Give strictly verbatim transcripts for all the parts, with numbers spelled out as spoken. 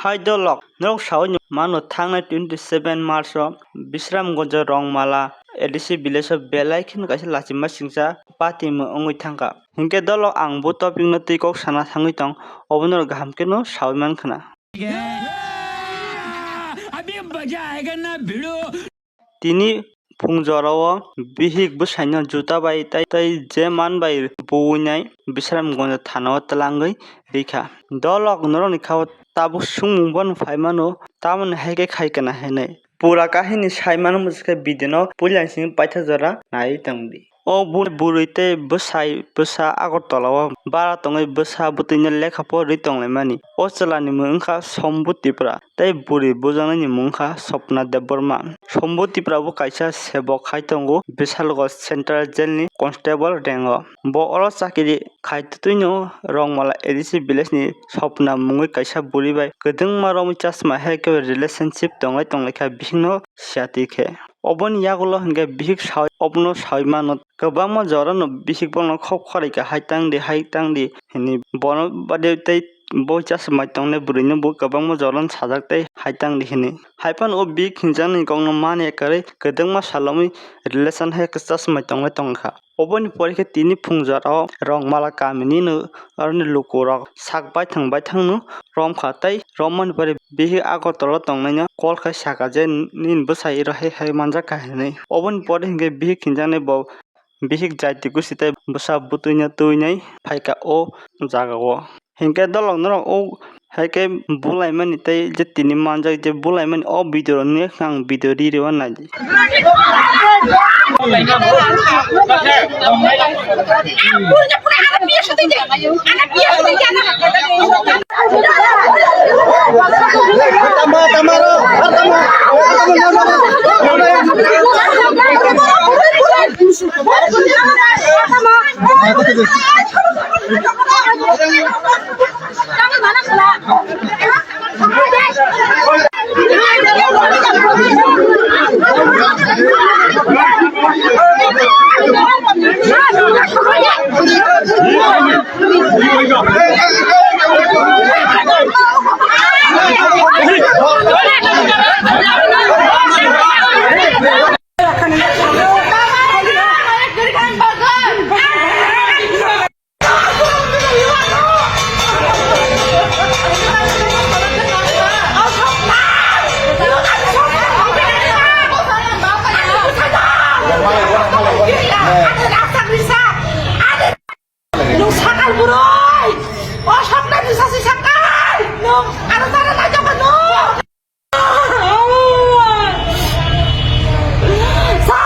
Hai dolok, norok saui mano thangnai twenty seven March o Bisramganj Rongmala A D C village o belai kheno kaisa lachima singcha patimung wngwi thangkha. Hinkhe dolok ang bo topic no twi kok sana thangwi tong, obo norok kaham kheno saui mankhwna. अभी मजा आएगा ना भिड़ो। Tini phung jorao bihik bwsaino juta bai tai tai je man bai buwinai Bisramganj thana o twlangwi rikha. Dolok norokni khao tabuk swngmung bono phaimano, tamoni hai khe khai kana hinwi. Pura kahini saimano mwswkhe video no puila simi paitha jora naiwi tongdi. O bu-, bwrwi tei bwsai bwsa Agartala o bara tongwi bwsa bwtwino lekha porwi tonglaimani. O chwlani mung wngkha Sombu Tripura tei bwrwi bujaknani mung wngkha Swapna Debbarma. Sombu Tripura bo kaisa sebok hai tongo Bisalganj Central Jail ni constable rank o. Bo oro chakiri khai twino Rongmala A D C village ni Swapna mungwi kaisa bwrwi bai kwdwngma romwi chasma hai khe relationship tonglai tonglaikha bihikno siyatwi khe. Oboni yagulo hinkhe bihik saui obono saui mano, kwbangma jorano bihik bono khop khorika hai tangdi hai tangdi hinwi bono bade tei bo chasmai tongnai bwrwino bo kwbangma jorano sajak tei hai tangdi hinwi. Haiphano o bihik hinjaknai kokno mani kwrwi kwdwngma salomwi relation hai khe chasmai tonglai tongkha. Oboni pore khe tini phung jorao Rongmala kamini no aroni lukurok sak baithang baithangno romkha tei romani pore bihik Agartala tongnaino call khai saka je nini bwsai iro hai hai manjakha hinwi. Oboni pore hinkhe bihik hinjaknai bo bihik jaiti kusi tei bwsa bwtwino twinai phaikha o jagao. Hinkhe dolok norok o hai khe bulaimani tei je tini manjak je bulaimani o video rok nini ang video ri rw naidi. Nung sakal buroi, o sapna ni sasi sakal, nung ano tara na jaga nung. Sa,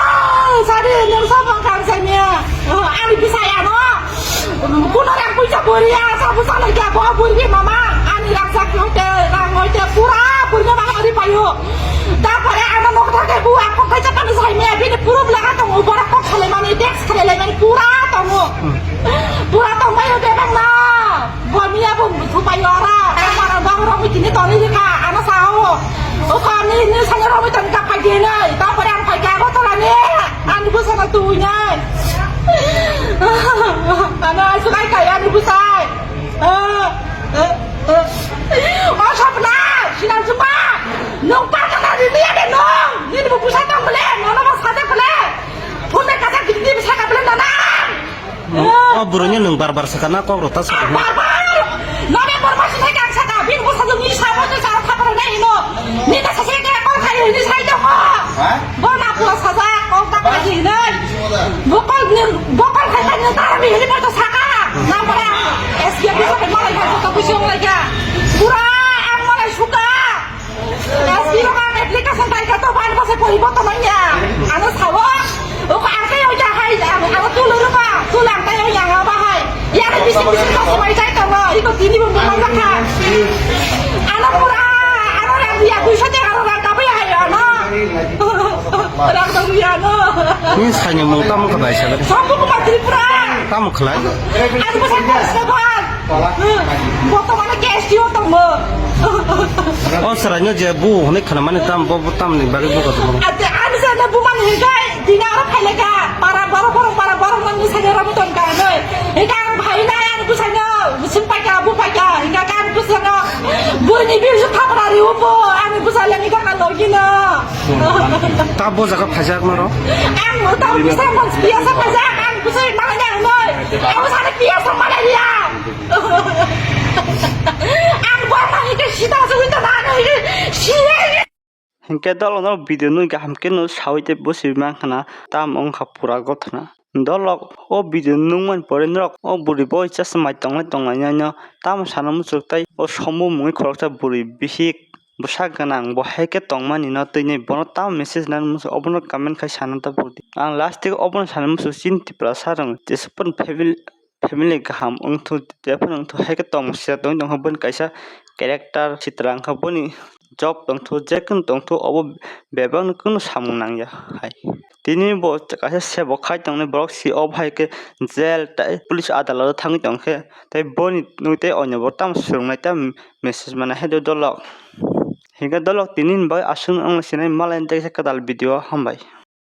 sari, nung sa bang kang sa niya. Ani bisa ya no. Kuno yang puja buri ya, sa busa lagi apa buri mama. Ani yang sakit hote, rang hote, pura buri mama hari payu. Tapore ano nok thake bu ako kaisa kami sai me bini pura belaga tongo, borak kok salai mani, dex salai mani pura tongo. Pura tongbai o bebak na. Bo miya bo thupai ora. Para bang rok mitini toni dikha, ano sao. O kami ni sanya rok mitoni ka phai dinai. Tapore ang phai ka go tolani. Ani bu sana tu nai. Ano asu kai kai ani bu sai. O sapna, sinang supa, nung patana di dia de nung, nini bu pusai tong bele, nono ba sada bele, phone kata gidi bisa ka bele nana. O burungnya nung bar bar sakana kok rota sakana. Bar bar, nobe bar bar sini kan saka, bin bu satu ni sama tu sama thapar na ino, ni ta sase ke kau kai ni sai joko. Bona pura saja kau tak lagi nai. Bokol ni, bokol kai kai ni tar mi hili pai to saka. Namanya S G bisa kai malai kai to kusi malai kai. Pura ang malai suka. S G lo kan application kai ka to ban ko se pori boto manya. Ano sawo. O ko ang kai o ya hai, ano tu lo ro ka. Tu lang kai o ya ha ba hai. Yare bisi bisi ka samai jai tongo, iko tini bo bumang jakha. Ano pura, ano rang dia duiso de ano rang kabai hai ano. Rang dong dia ano. Ni sanya mung tamo ka bai sa. Sambu ko matri pura. Tamo khlai. Ano ko sa ko sa ba. Boto mane case dio tongo. O sara nyo je bu hone khana mane tam bo tam ni bari bu ka to. Ate ano sa na bu man hegai. Dina aro phaileka, para borok borok, para borok nang bwsai rok tong ka noi. Hika ang phai nai ang bwsai no, bwswk paika, bu paika, hika ang bwsai no. Bwrwi ni bwswk thap Ari upo, ani bwsai lani gana logino. Ta bo jaga phaijak maro. Ang mo ta bisa mon biasa phaijak, ang bwsai mana yang noi. Ang sana biasa mana dia. Ang buat lagi ke sita suwita mana ini. Sini. Hinkhe dolo no video nui kaham khe no sawi tei bwswi mankha na, tam wngkha pura gothana. Dolok o video nungmani pore norok o bwrwi bo chasmai tonglai tonglai nai no tamo sana muchuk tei o sombo mungwi khoroksa bwrwi bihik bwsa gwnang bo hai khe tongmani no twi nai bono tamo message nani muchuk obono comment khai sana ta bwrwi. Ang last o obono sana muchuk chini Tiprasa rok jesupun family family kaham wngthok jephano wngthok hai khe tong sira tongwi tongkha boni kaisa character sitra wngkha boni job tongthok jekunu tongthok obo bebakno kunu samung nangya hai. Tini bo kaisa sebo khai tongnai borok si obo hai khe jail tei police adalot o thangwi tongkhe tei boni nwi tei onyo borok tamo swrwngnai tei message manai hai dolok hinkhe dolok tini ni bagwi aswk wngna sinai malai tei kaisa kwtal video o hambai.